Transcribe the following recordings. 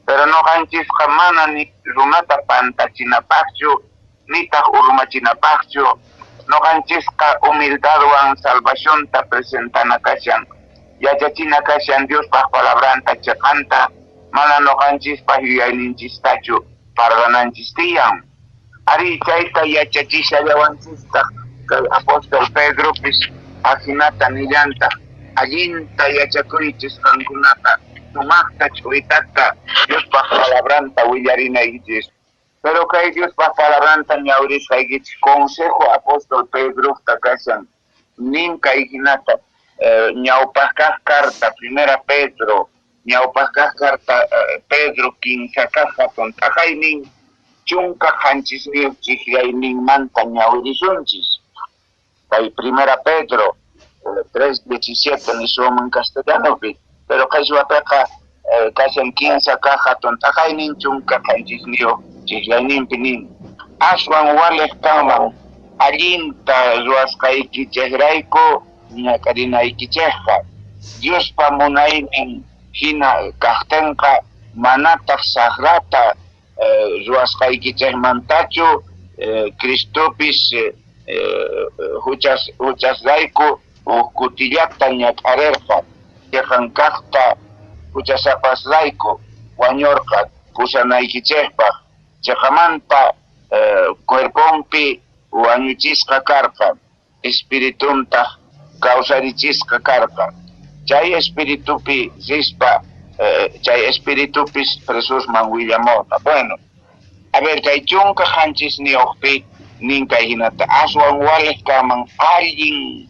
Pero noqanchisqa mana ni runata pantachinapaqchu, nitaq urmachinapaqchu. Noqanchisqa humildadwan salvacionta presentana kashan, yachachina kashan Diospaq palabranta cheqanta, mana noqanchispaq yuyayninchistachu parlananchis tiyan. Arí, chayta yachachishallawanchistaq kay apóstol Pedropis ajinata nillantaq: allinta yachakuychis qankunaqa, sumaqta ch'uwitata Diospaq palabranta willarinaykichis. Pero kay Diospaq palabranta ñawirisqaykichis consejo apóstol Pedroqta kashan, nin kay hinata, ñawpaq kaq carta, primera Pedro, ñawpaq kaq carta Pedro kinsa kaq hatun t'aqaynin, 17 chiqllayninmanta ñawirisunchis. Kay primera Pedro 3:17 nisunman castellanopi, pero qhichwapiqa kashan kinsa kaq hatun t'aqaynin 17 chiqllayninpi nin: aswan waliq kanman allinta ruwasqaykichikrayku ñak'arinaykichikqa, Diospa munaynin hina kaqtinqa, manataq saqrata ruwasqaykichikmantachu Cristopis huchasrayku huk kutillata ñak'arirqa, cheqan kaqta huchasapasrayku wañurqa pusanaykichikpaq, cheqamanta cuerponpi wañuchisqa karqa, espirituntaq kawsarichisqa karqa. Chay espiritupi rispa, chay espiritupis Jesusman willamurqa. Bueno, a ver, kay 17uqpi nin kay hinata: aswan waliq kanman allin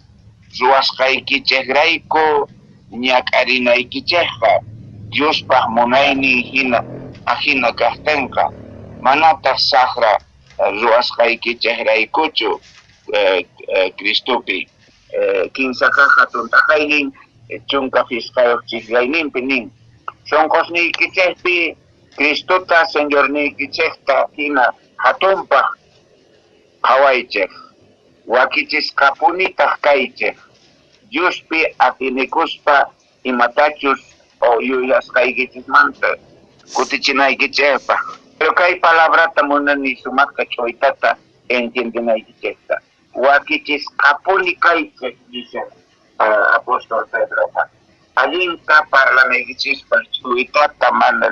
ruwasqaykichikrayku ñak'arinaykichikqa, Diospaq munaynin hina ajina kaqtinqa, manataq saqra ruwasqaykichikraykuchu Cristopi. Kinsa kaq hatun t'aqaynin 15 chiqllayninpi nin: sunqusniykichikpi Cristota Señorniykichikta hina hatunpaq qhawaychik, wakichisqapunitaq kaychik, Diospi atinikuspa imatachus yuyasqaykichismanta kutichinaykichikpaq. Pero kay palabrata munani sumaqta ch'uytata entiendenaykichikta. Wakichisqapuni kaychik, dice apóstol Pedroqa, allinta parlanaykichispaq, ch'uytata, mana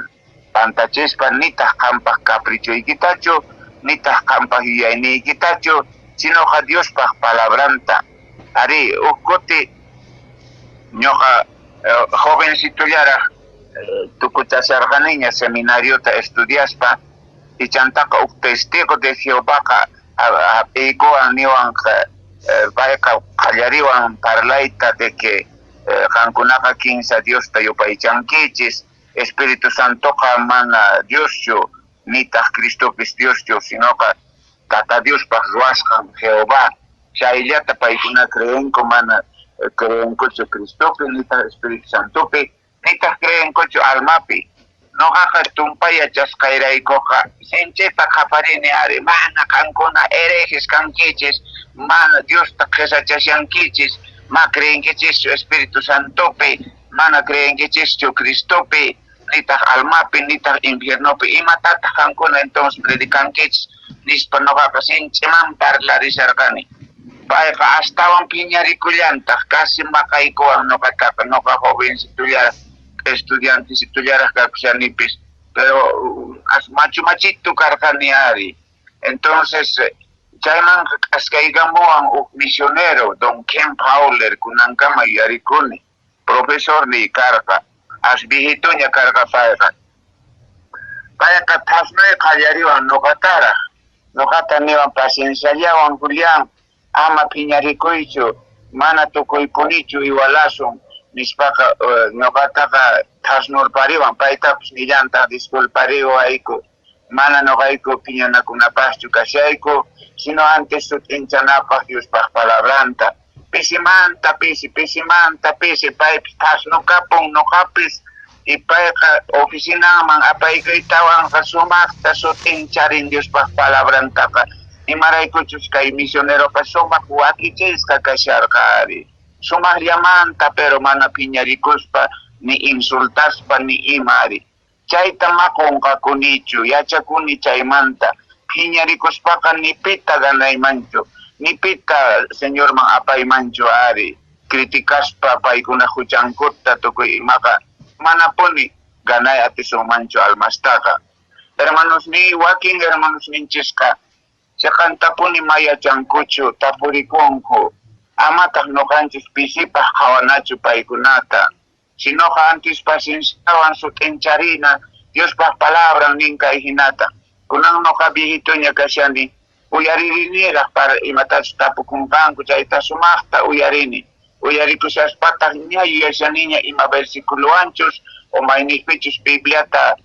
pantachispa, nitaq qampaq caprichoykitachu, nitaq qampaq yuyayniykitachu, sinoqa Diospaq palabranta. Arí, huk kuti ñuqa jovencitollaraq tukuchasharqaniña seminariota estudiaspa, ichantaqa huk testigo de Jehovaqa hap'iykuwan, niwan, payqa qallariwan parlayta de que qankunaqa kinsa Diosta yupaychankichis, Espíritu Santoqa mana Dioschu, nitaq Cristopis Dioschu, sinoqa Tata Diospaq ruwasqan Jehová. Chayllata paykuna creenku, mana creenkuchu Cristopi, nitaq Espíritu Santopi, nitaq creenkuchu almapi. Noqaqa tumpa yachasqayraykuqa sinchita qaparini ari: mana, qankuna herejes kankichis, mana, Diosta qhisachashankichis, ma creenkichischu Espíritu Santopi, mana creenkichischu Cristopi, nitaq almapi, nitaq infiernopi, imatataq qankuna entonces predicankichis, nispa noqaqa sinchiman parlarisharqani. Payqa astawan phiñarikullantaq, casi maqaykuwan noqataqa, noqa jovencitollaraq, estudiantecitollaraq kakushanipis, pero as machu machito karqani ari. Entonces chaymanqa k'askaykamuwan huk misionero, don Ken Fowler, kunankama yuyarikuni, profesorniy karqa, as viejitoña karqa payqa. Payqa thasnuy qallariwan noqataraq, noqata niwan: pacienciallawan, Julián, ama phiñarikuychu, mana tukuypunichu igualasun, nispaqa noqataqa thasnurpariwan, paytapis nillantaq: disculpariwayku, mana noqayku phiñanakunapaqchu kashayku, sino antes sut'inchanapaq Diospaq palabranta. Pisimanta pisi, pisimanta pisi, paypis thasnukapun, noqapis, y payqa oficinanman apaykuytawanqa sumaqta sut'incharin Diospaq palabrantaqa, imaraykuchus kay misioneroqa sumaq wakichisqa kasharqa ari, sumaqllamanta, pero mana phiñarikuspa, ni insultaspa, ni ima ari. Chayta ma qunqakunichu, yachakuni chaymanta. Phiñarikuspaqa ni pita ganaymanchu, ni pita Señorman apaymanchu ari. Criticaspa paykuna huchankuta tukuy imaqa manapuni ganay atisunmanchu almastaqa. Hermanosniy, wakin hermanosninchisqa chiqantapuni ma yachankuchu, tapurikunku. Amataq ñuqanchis pisipaq qhawanachu paykunata, sinoqa antis pacienciawan sut'incharina Diospaq palabran nin kay hinata. Kunan ñuqa viejitoña kashani, uyaririniraq para imatachus tapukunqanku chayta sumaqta uyarini. Uyarikushaspataq ña yuyashaniña ima versiculowanchus o mayniqpichus Bibliata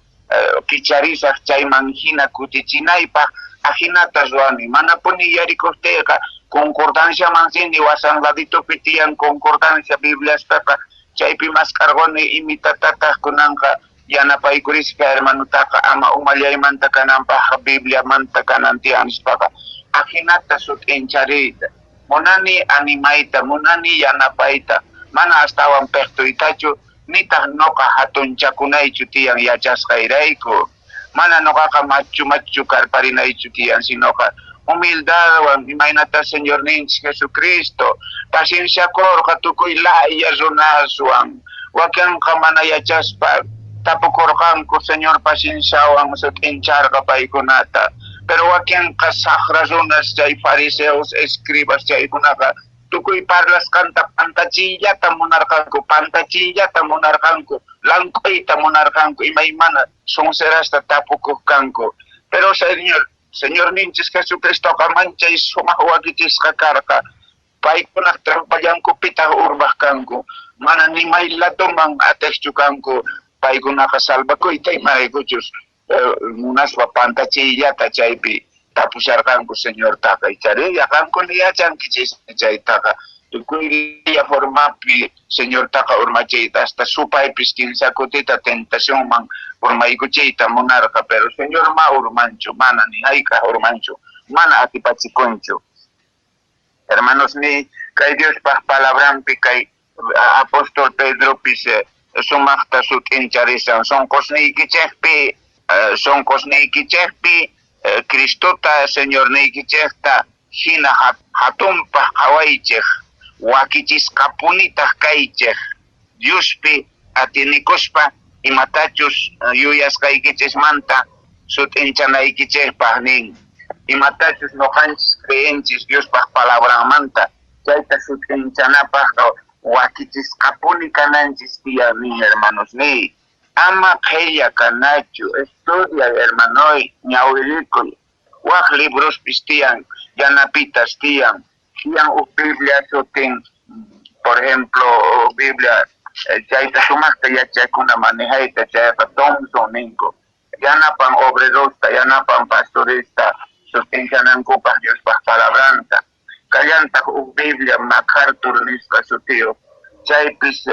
kicharisaq chayman hina kutichinaypaq, ajinata ruwani. Manapuni yuyarikuqtiyqa concordanciaman rini, wasan laditopi tiyan concordancia Bibliaspaqa, chaypi mask'arquni imitatataq kunanqa yanapaykurisqa hermanutaqa ama umallaymanta kananpaqqa Bibliamanta kanan tiyan nispaqa ajinata sut'inchariyta. Munani animayta, munani yanapayta, mana astawan peqtuytachu, nitaq ñuqa hatunchakunaychu tiyan yachasqayrayku. Mana ñuqaqa machu machu karparinaychu tiyan, sinoqa humildadwan imaynata Señorninchik Jesucristo pacienciakurqa tukuy laya runaswan. Wakinqa mana yachaspa tapukurqanku Señor pacienciawan sut'incharqa paykunata. Pero wakinqa saqra runas chay fariseos, escribas chaykunaqa tukuy parlasqanta pantachiyllata munarqanku, pantachiyllata munarqanku, lank'uyta munarqanku, imaymana sonserasta tapukuq kanku. Pero Señorninchis Jesucristoqa manchay sumaq wakichisqa karqa, paykunaq trampallankupitaq urmaq kanku, mana ni may ladoman atiqchu kanku, paykunaqa salvakuyta imaraykuchus munaspa pantachiyllata chaypi tapusharqanku Señortaqa. Ichari qankuna yachankichis chaytaqa, tukuy formapi Señortaqa urmachiyta, hasta supaypis kinsa kutita tentacionman urmaykuchiyta munarqa, pero Señor ma urmanchu, mana ni hayk'aq urmanchu, mana atipachikunchu. Hermanos ni kay Diospaq palabranpi kay apóstol Pedropis sumaqta sut'incharisan sunqusniykichikpi, sunqusniykichikpi Cristota Señorniykichikta hina hatunpaq qhawaychik, wakichisqapunitaq kaychik, Diospi atinikuspa imatachus yuyasqaykichismanta sut'inchanaykichikpaq nin. Imatachus ñuqanchis creenchis Diospaq palabranmanta, chayta sut'inchanapaq wakichisqapuni kananchis tiyan nin, hermanos niy. Ama qhella kanachu, estudia hermanoy, ñawirikuy. Wak librospis tiyan, yanapitas tiyan. Tiyan huk Biblia sutin, por ejemplo, Biblia chayta sumaqta yachakuna manejayta, chayqa Thompson ninku. Yanapan obrerosta, yanapan pastoresta sut'inchanankupaq Diospaq palabranta. Kallantaq huk Biblia MacArthur nisqa sutiyuq, chaypis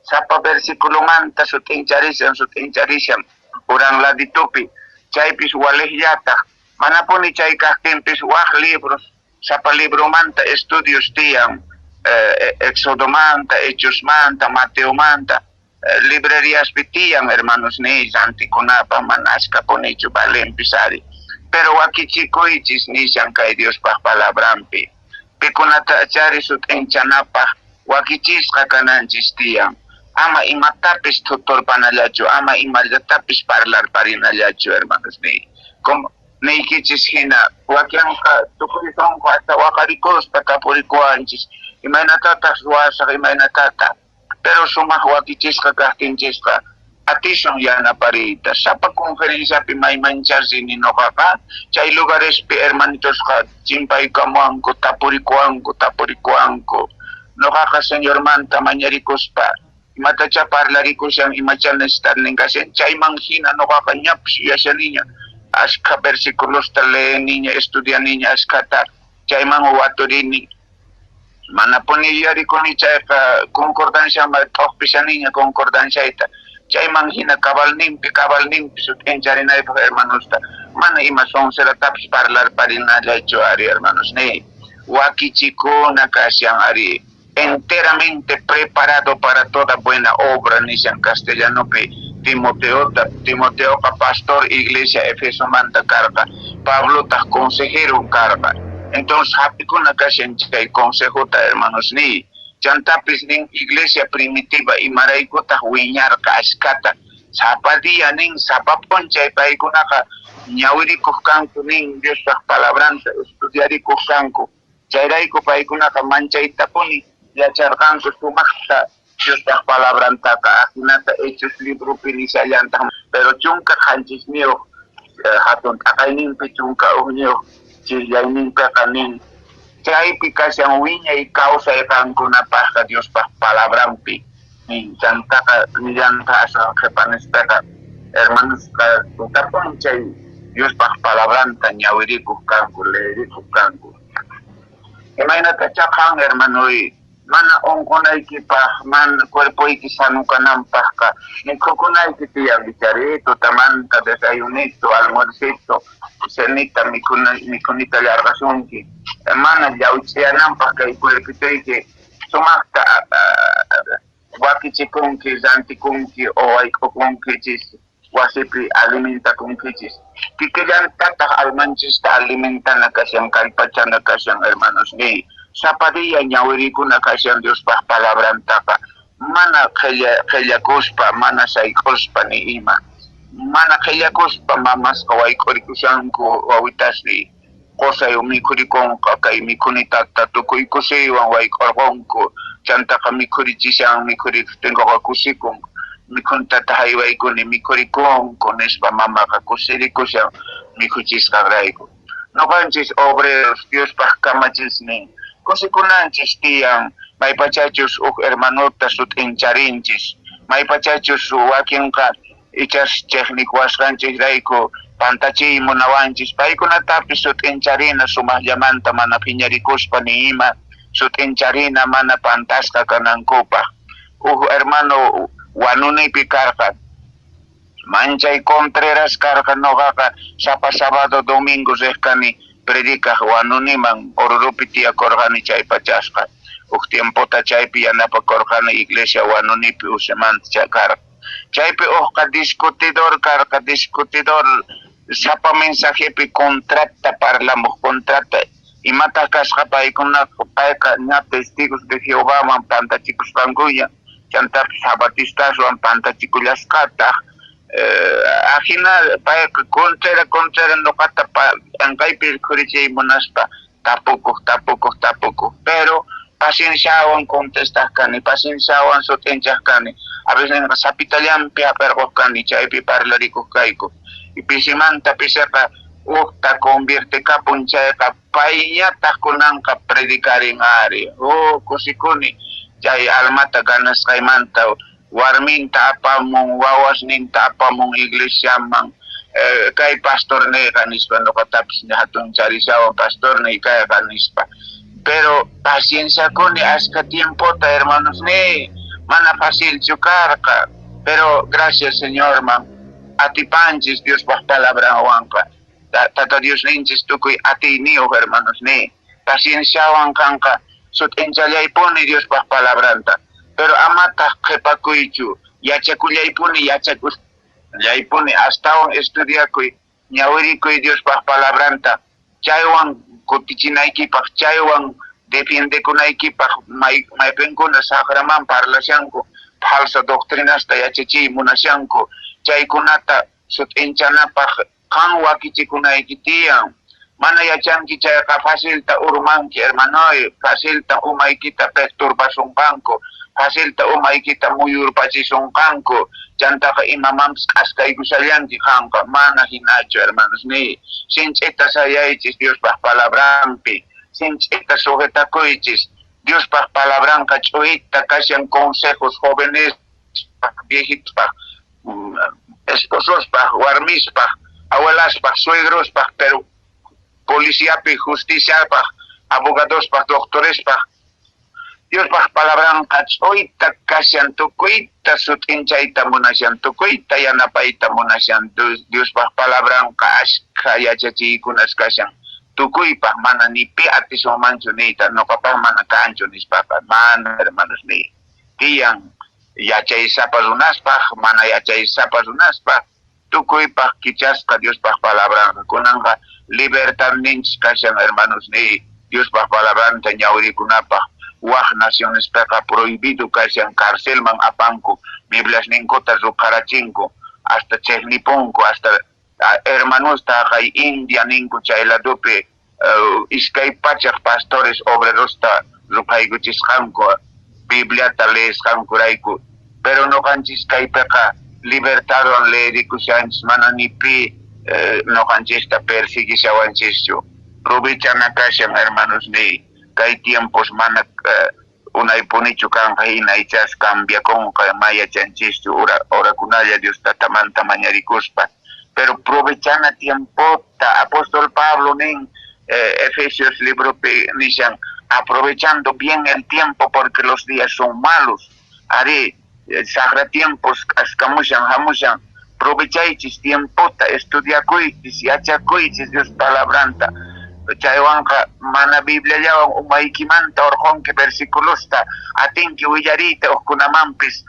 sapa versiculomanta sut'incharishan, sut'incharishan uran laditupi, chaypis waliqllataq. Manapuni chay kaqtinpis wak libros, sapa libromanta estudios tiyan, Exodomanta, Hechosmanta, Mateomanta, libreriaspi tiyan, hermanos niy, rantikunapaq mana ashkapunichu valenpis ari. Pero wakichikuychis nishan kay Diospaq palabranpi. Pikunata achari sut'inchanapaq wakichisqa kananchis tiyan. Ama imatapis thuturpanallachu, ama imallatapis parlarparinallachu, hermanos niy. Como niykichis hina, wakinqa tukuy sunqu hasta waqarikuspa tapurikuwanchis, imaynatataq ruwasaq, imaynatataq. Pero sumaq wakichisqa kaqtinchisqa atisun yanapariyta. Sapa conferenciapi maymanchá rini ñuqaqa, chay lugarespi hermanitosqa chimpaykamuwanku, tapurikuwanku, tapurikuwanku. Ñuqaqa Señormanta mañarikuspa imatachá parlarikushan, imachá necesitarnin kashan, chayman hina ñuqaqa ñapis yuyashaniña, ashkha versiculosta leeniña, estudianiña ashkhata, chayman waturini. Manapuni yuyarikuni chayqa concordanciaman t'uqpishaniña concordanciayta, chayman hina cabalninpi, cabalninpi sut'incharinaypaq hermanosta, mana ima sonceratapis parlarparinallachu ari, hermanos niy. Wakichikuna kashan ari, enteramente preparado para toda buena obra nishan castellanopi. Timoteota. Timoteoqa pastor iglesia Efesomanta karqa, Pablotaq consejeron karqa. Entonces hap'ikuna kashan chay consejota, hermanosniy. Chantapis nin iglesia primitiva imaraykutaq wiñarqa ashkata. Sapa día nin, sapa p'unchay paykunaqa ñawirikuq kanku nin, Diospaq palabranta estudiarikuq kanku. Chayrayku paykunaqa manchaytapuni yacharqanku sumaqta Diospaq palabrantaqa, ajinata Hechos libropi nishallantaq. Pero 17 hatun t'aqayninpi, 11 chisllayninpiqa nin, chaypi kashan wiñay kawsay qankunapaqqa Diospaq palabranpi nin. Chantaqa nillanta aswan qhipanispaqa, hermanosqa tuta p'unchay Diospaq palabranta ñawirikuq kanku, leerikuq kanku. Imaynatachá qan, hermanoy, mana unqunaykipaq, mana cuerpoyki sano kananpaqqa mikhukunayki tiyan, ichari tutamanta desayunito, almuercito, cenita mikhunita llarqasunki, mana llawch'iyananpaq kay cuerpitoyki sumaqta wakichikunki, rantikunki o wayk'ukunkichis, wasipi alimentakunkichis. Kikillantataq almanchista alimentana kashan, kallpachana kashan, hermanosniy. Sapa día ñawirikuna kashan Diospaq palabrantaqa, mana qhillakuspa, mana sayk'uspa ni ima. Mana qhillakuspa mamasqa wayk'urikushanku wawitasniy. Qusay mikhurikunqa kay mikhunitata tukuy kusiywan wayk'urqunku, chantaqa mikhurichishan, mikhurikutinkuqa kusikun, mikhuntata haywaykuni mikhurikunku nispa mamaqa kusirikushan mikhuchisqanrayku. Noqanchis obreros Diospaq kamachisnin kusikunanchis tiyan maypachachus huk hermanota sut'incharinchis, maypachachus wakinqa ichas chiqnikuwasqanchikrayku pantachiy munawanchis, paykunatapis sut'incharina sumaqllamanta mana phiñarikuspa ni ima, sut'incharina mana pantasqa kanankupaq. Huk hermano Huanunipi karqa, manchay Contreras karqa, noqaqa sapa sábado domingo riq kani predicaq Huanuniman, Oruropi tiyakurqani chay pachasqa. Huk tiempota chaypi yanapakurqani iglesia Huanunipi usimanta karqa. Chaypi hukqa discutidor karqa, discutidor, sapa mensajepi contrata parlamuq, contrata imataq kasqa paykunaqa, payqa ña testigos de Jehovaman pantachikusqankuña, chantapis sabatistaswan pantachikullasqataq. Ajina payqa contrara contrara noqata p'anqaypi rikhurichiy munaspa tapukuq, tapukuq, tapukuq, pero pacienciawan contestaq kani, pacienciawan sut'inchaq kani. A veces ninqa sapitallanpi hap'irquq kani, chaypi parlarikuq kayku. Y pisimanta pisiqa hukta conviertekapun chayqa payñataq kunanqa predicarin ari. Oh, kusikuni chay almata ganasqaymanta, warminta apamun, wawasninta apamun iglesiaman. Kay pastorniyqa nispa noqatapis hatuncharishawan pastorniy kayqa nispa. Pero pacienciakuni ashka tiempota, hermanosniy, mana facilchu karqa, pero gracias Señorman atipanchis Diospaq palabranwanqa. Tata Diosninchis tukuy atiyniyuq, hermanosniy. Pacienciawan qanqa sut'inchallaypuni Diospaq palabranta, pero amataq qhipakuychu, yachakullaypuni, yachakullaypuni, astawan estudiakuy, ñawirikuy Diospaq palabranta, chaywan kutichinaykipaq, chaywan defiendekunaykipaq maypinkuna saqraman parlashanku, falsa doctrinasta yachachiy munashanku, chaykunata sut'inchanapaq qan wakichikunayki tiyan. Mana yachanki chayqa facilta urmanki, hermanoy, facilta umaykita perturbasunqanku, facilta umaykita muyurpachisunqanku, chantaqa imamanpis k'askaykushallanki qanqa. Mana hinachu, hermanosniy. Sinch'ita sayaychis Diospaq palabranpi, sinch'ita sujetakuychis. Diospaq palabranqa ch'uita kashan consejos jovenespaq, viejitospaq, esposospaq, warmispaq, abuelaspaq, suegrospaq, pero policiapi, justiciapaq, abogadospaq, doctorespaq. Diospaq palabranqa ch'uita kashan, tukuyta sut'inchayta munashan, tukuyta yanapayta munashan. Diospaq palabranqa ashkha yachachiykunas kashan tukuypaq, mana ni pi atisunmanchu niyta noqapaq mana kanchu nispaqa, mana, hermanos niy, tiyan. Yachaysapa runaspaq, mana yachaysapa runaspaq, tukuypaq kichasqa Diospaq palabranqa. Kunanqa libertadninchis kashan, hermanos niy, Diospaq palabranta ñawirikunapaq. Waj nacionespeqa prohibido kashan, carcelman apanku, Bibliasninkuta rupharachinku, hasta chejnipunku, hasta hermanosta kay India ninku chay ladopi 200 pastores obrerosta ruphaykuchisqanku Bibliata leesqankurayku. Pero noqanchis kaypiqa libertadwan leerikushanchis, mana ni pi noqanchista persiguishawanchischu. Provechana kashan, hermanos niy, kay tiempos mana unaypunichu kanqa hina, ichas cambiakunqa, ma yachanchischu, orakunalla Dios tatamanta mañarikuspa. Pero provechana tiempota. Apóstol Pablo nin Efesios libropi nishan, aprovechando bien el tiempo porque los días son malos. Ari, saqra tiempos k'askamushan, hamushan. Provechaychis tiempota, estudiakuychis, yachakuychis Dios palabranta. Chaywanqa mana Bibliallawan umaykimanta urqunki versiculosta, atinki willariyta hukkunamanpis,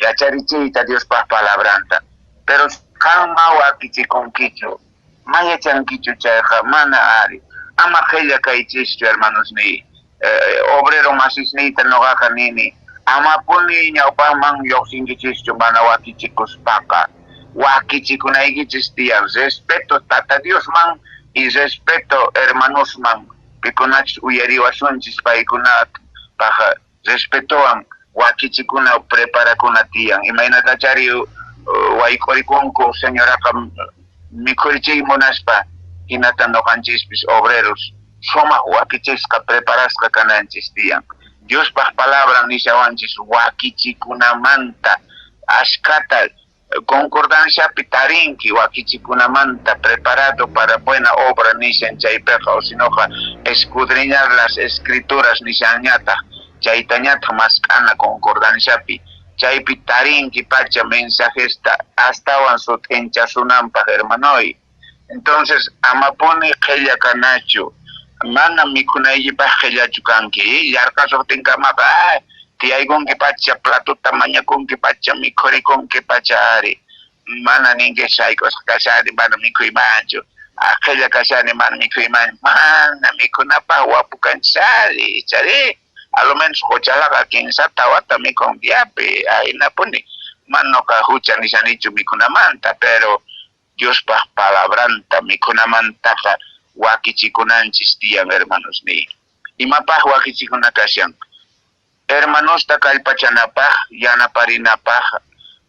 yacharichiyta Diospaq palabranta. Pero qan ma wakichikunkichu, ma yachankichu chayqa mana ari. Ama qhella kaychischu, hermanos niy. Obrero masisniyta noqaqa nini, amapuni ñawpaqman lluqsinkichischu mana wakichikuspaqa. Wakichikunaykichis tiyan, respeto Tata Diosman y respeto hermanosman, pikunachus uyariwasunchis paykunapaq respetowan wakichikuna, preparakuna tiyan. Imaynatachari wayk'urikunku señoraqa mikhurichiy munaspa, hinata noqanchispis obreros sumaq wakichisqa, preparasqa kananchis tiyan. Diospaq palabran nishawanchis wakichikunamanta ashkata concordanciapi tarinki wakichikunamanta, preparado para buena obra nishan chaypiqa, o sinoqa escudriñar las escrituras nishanñataq, chaytañataq mask'ana concordanciapi, chaypi tarinki pacha mensajesta astawan sut'inchasunanpaq, hermanoy. Entonces amapuni qhella kanachu, mana mikhunaykipaq qhellachu kanki, yarqasuqtinkamaqa tiyaykunki pacha, platota mañakunki pacha, mikhurikunki pacha ari. Mana ninki sayk'usqa kashani, mana mikhuymanchu, qhella kashani, mana mikhuymanchu. Mana mikhunapaq wapu kanchis ari, ichari a lo menos qochalaqa kinsa tawata mikhun diapi, ahinapuni. Mana noqa hucha nishanichu mikhunamanta, pero Diospaq palabranta mikhunamantaqa wakichikunanchis tiyan, hermanos niy. Imapaq wakichikuna kashan? Hermanosta kallpachanapaq, yanaparinapaq,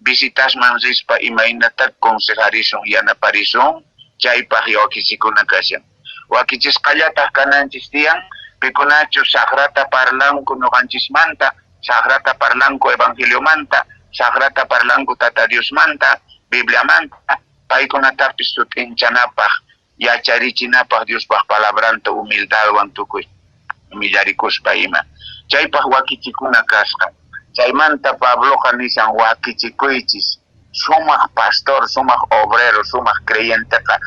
visitasman rispa imaynata consejarisun, yanaparisun, chaypaq wakichikuna kashan. Wakichisqallataq kananchis tiyan, pikunachus saqrata parlanku noqanchismanta, saqrata parlanku evangeliomanta, saqrata parlanku Tata Diosmanta, Bibliamanta, paykunatapis sut'inchanapaq, yacharichinapaq Diospaq palabranta humildadwan tukuy humillarikuspa ima. Chaypaq wakichikuna kasqa. Chaymanta Pabloqa nishan wakichikuychis, sumaq pastor, sumaq obrero, sumaq creyenteqa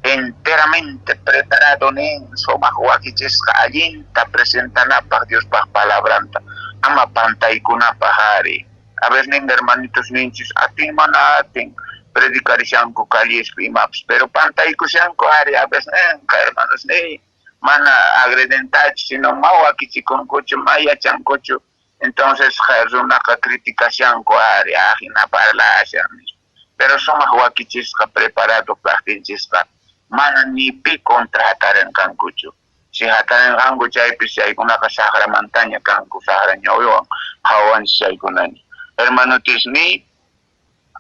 enteramente preparado nin, sumaq wakichisqa allinta presentanapaq Diospaq palabranta, ama pantaykunapaq ari. A ver nin hermanitos ninchis atin mana atin predicarishanku callespi imapis, pero pantaykushanku ari a veces nenqa, hermanos niy, mana agredentachu, sino ma wakichikunkuchu, ma yachankuchu. Entonces runaqa criticashanku ari, ajina parlashan. Pero sumaq wakichisqa, preparado kaqtinchisqa, mana ni pi contra hatarinqankuchu. Si hatarinqanku chaypis chaykunaqa saqramantaña kanku, saqra ñawiwan qhawanchis chaykunaña. Hermanotis niy,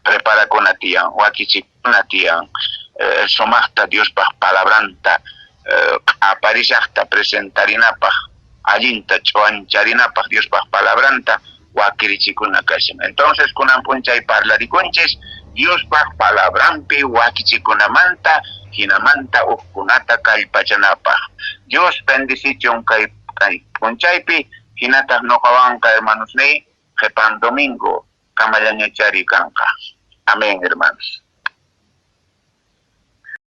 preparakuna tiyan, wakichikuna tiyan, sumaqta Diospaq palabranta q'aparishaqta presentarinapaq, allinta ch'uwancharinapaq Diospaq palabranta wakirichikuna kashan. Entonces kunan p'unchay parlarikunchis Diospaq palabranpi wakichikunamanta, hinamanta hukkunata kallpachanapaq. Dios bendicichun kay p'unchaypi, hinataq noqawanqa, hermanos niy, qhipan domingo kamallañachari kanqa. Amén, hermanos.